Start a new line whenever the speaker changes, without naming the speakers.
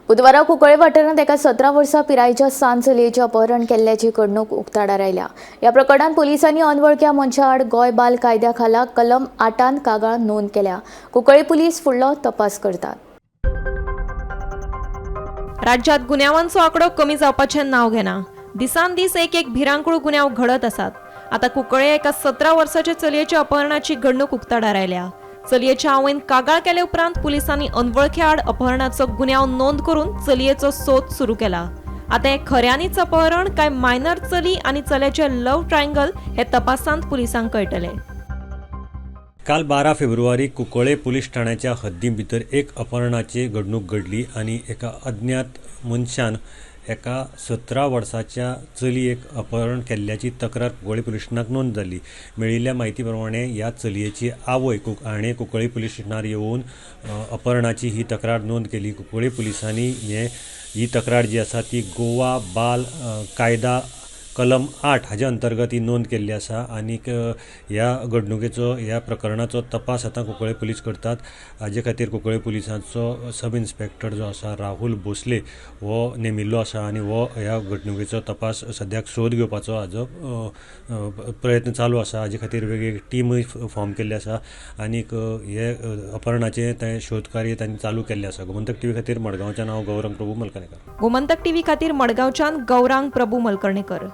बुधवारा कुंकळे वाठारांत एका 17 वर्सां पिरायेच्या सान चलयेचें अपहरण केल्ल्याची घडणूक उक्ताडार आयल्या. ह्या प्रकरणांत पुलिसांनी अनवळख्या मनशा आड गोंय बाल कायद्या खाला कलम 8 कागाळ नोंद केल्या. कुंकळे पुलीस फुडलो तपास करतात.
राज्यात गुन्यांवांचो आंकडो कमी जावपाचें नांव घेना. दिसान दीस एक एक भिरांकूळ गुन्यांव घडत आसात. आतां कुंकळे एका 17 वर्साच्या चलयेच्या अपहरणाची घडणूक उक्ताडार आयल्या. चलयेच्या आवयन कागाळ केले उपरांत पुलिसांनी अनवळख्या आड अपहरणाचो गुन्यांव नोंद करून चलयेचो सोद सुरू केला. आतां हें खऱ्यांनीच अपहरण काय मायनर चली आनी चल्याचें लव्ह ट्रायंगल हे तपासांत पुलिसांक कळटलें.
काल 12 फेब्रुवारी कुंकळे पुलीस ठाण्याच्या हद्दी भितर एक अपहरणाची घडणूक घडली आनी एका अज्ञात मनशान एका 17 वर्साच्या चलयेक अपहरण केल्ल्याची तक्रार कुंकळे पुलीस स्टेशनाक नोंद जाली. मेळिल्ल्या म्हायती प्रमाणे ह्या चलयेची आवय हाणें कुंकळे पुलीस स्टेशनार येवन अपहरणाची ही तक्रार नोंद केली. कुंकळे पुलिसांनी ही तक्रार जी आसा ती गोवा बाल कायदा कलम 8 हाजे अंतर्गत ही नोंद केल्ली आसा आनीक ह्या घडणुकेचो ह्या प्रकरणाचो तपास आतां कुंकळे पुलीस करतात. हाजे खातीर कुंकळे पुलिसांचो सब इन्स्पेक्टर जो आसा राहुल भोसले हो नेमिल्लो आसा आनी हो ह्या घडणुकेचो तपास सद्याक सोद घेवपाचो हाजो प्रयत्न चालू आसा. हाजे खातीर वेगवेगळी टिमूय फॉर्म केल्ली आसा आनीक हे अपहरणाचें तें शोध कार्य तांणी चालू केल्लें आसा. गोमंतक टीव्ही खातीर मडगांवच्यान हांव गौरांग प्रभू मलकणेकर.
गोमंतक टीव्ही खातीर मडगांवच्यान गौरांग प्रभू मलकर्णेकर.